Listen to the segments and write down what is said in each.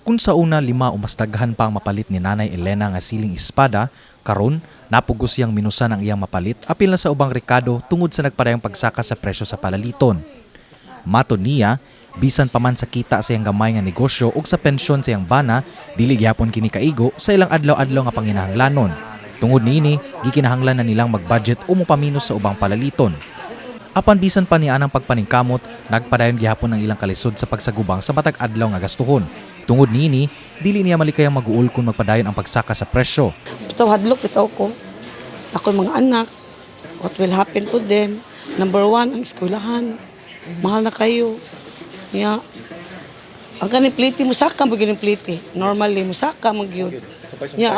Kung sa una lima o mas daghan pa ang mapalit ni Nanay Elena nga siling espada, karon napugos siyang minusan ang iyang mapalit apil na sa ubang rekado tungod sa nagpadayong pagsaka sa presyo sa palaliton. Matod niya, bisan pa man sa kita sa iyang gamay nga negosyo ug sa pensyon sa iyang bana, dili gihapon kini kaigo sa ilang adlaw-adlaw nga panginahanglanon. Tungod niini, gikinahanglan na nilang mag-budget o mopaminos sa ubang palaliton. Apan bisan pa niya ang pagpaningkamot, nagpadayon gihapon ang ilang kalisod sa pagsagubang sa matag adlaw nga gastuhon. Tungod niini, dili niya malikayang mag-uol kung magpadayon ang pagsaka sa presyo. Bitaw hadlok bitaw ko. Ako mga anak, what will happen to them? Number one, ang eskwelahan. Mahal na kayo. Ya. Ang kaning plite, musaka mo gyud plite. Normally, musaka mo gyud. Ya,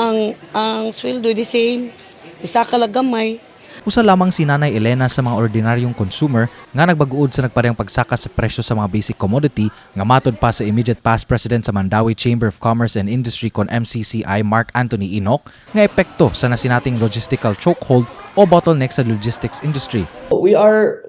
ang sweldo the same. Isaka lang gamay. Usa lamang si Nanay Elena sa mga ordinaryong consumer nga nagbaguod sa nagparehong pagsaka sa presyo sa mga basic commodity nga matod pa sa immediate past president sa Mandaue Chamber of Commerce and Industry kon MCCI, Mark Anthony Enoch, nga epekto sa nasinating logistical chokehold o bottleneck sa logistics industry. We are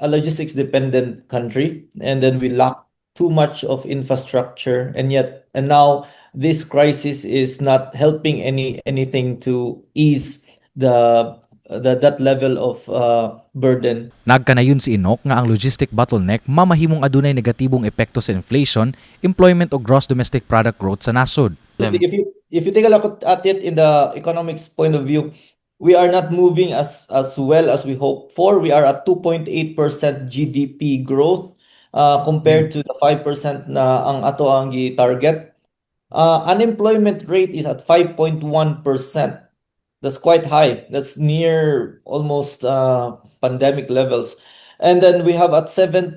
a logistics dependent country, and then we lack too much of infrastructure, and yet and now this crisis is not helping anything to ease the that level of burden. Nagkanayon si Enoch nga ang logistic bottleneck mamahimong adunay negatibong epekto sa inflation, employment o gross domestic product growth sa nasod. If you take a look at it in the economics point of view, we are not moving as well as we hope for. We are at 2.8% GDP growth compared to the 5% na ang ato ang gi-target. Unemployment rate is at 5.1%. That's quite high. That's near almost pandemic levels. And then we have at 7.2%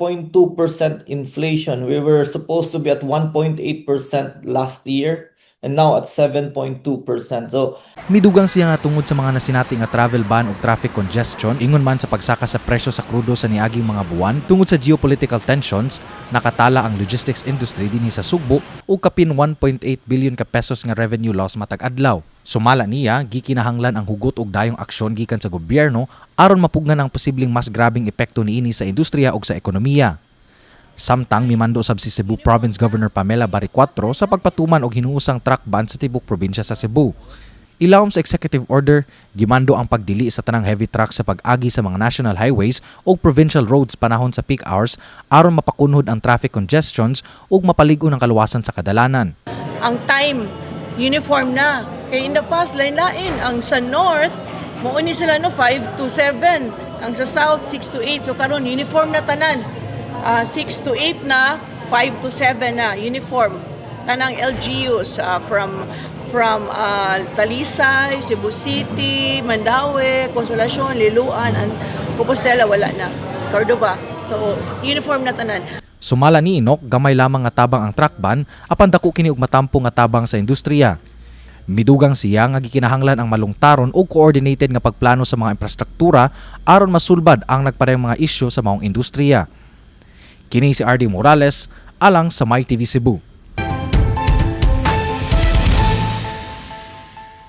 inflation. We were supposed to be at 1.8% last year and now at 7.2%. So Midugang siya nga tungod sa mga nasinati nga travel ban ug traffic congestion, ingon man sa pagsaka sa presyo sa krudo sa niaging mga buwan tungod sa geopolitical tensions, nakatala ang logistics industry dinhi sa Sugbo og kapin 1.8 billion ka pesos nga revenue loss matag adlaw. Sumala niya, gikinahanglan ang hugot og dayong aksyon gikan sa gobyerno aron mapugnan ang posibleng mas grabeng epekto niini sa industriya ug sa ekonomiya. Samtang mimando sab si Cebu Province Governor Pamela Baricuatro sa pagpatuman og hinuusang truck ban sa tibok probinsya sa Cebu. Ilawom sa executive order, gimando ang pagdili sa tanang heavy truck sa pag-agi sa mga national highways ug provincial roads panahon sa peak hours aron mapakunhod ang traffic congestions ug mapalig-on ang kaluwasan sa kadalanan. Ang time uniform na. Kay in the past, lain-lain. Ang sa north, mao ni sila no 5 to 7. Ang sa south, 6 to 8. So karon uniform na tanan. 6 to 8 na, 5 to 7 na, uniform. Tanang LGUs from Talisay, Cebu City, Mandaue, Consolacion, Liloan, and Compostela wala na. Cordova. So uniform na tanan. Sumala ni Enoch, gamay lamang nga tabang ang truck ban apan dako kini og matampo nga tabang sa industriya. Midugang siya nga gikinahanglan ang malungtaron ug coordinated nga pagplano sa mga infrastruktura aron masulbad ang nagpadayong mga isyu sa maong industriya. Kini si RD Morales alang sa My TV Cebu.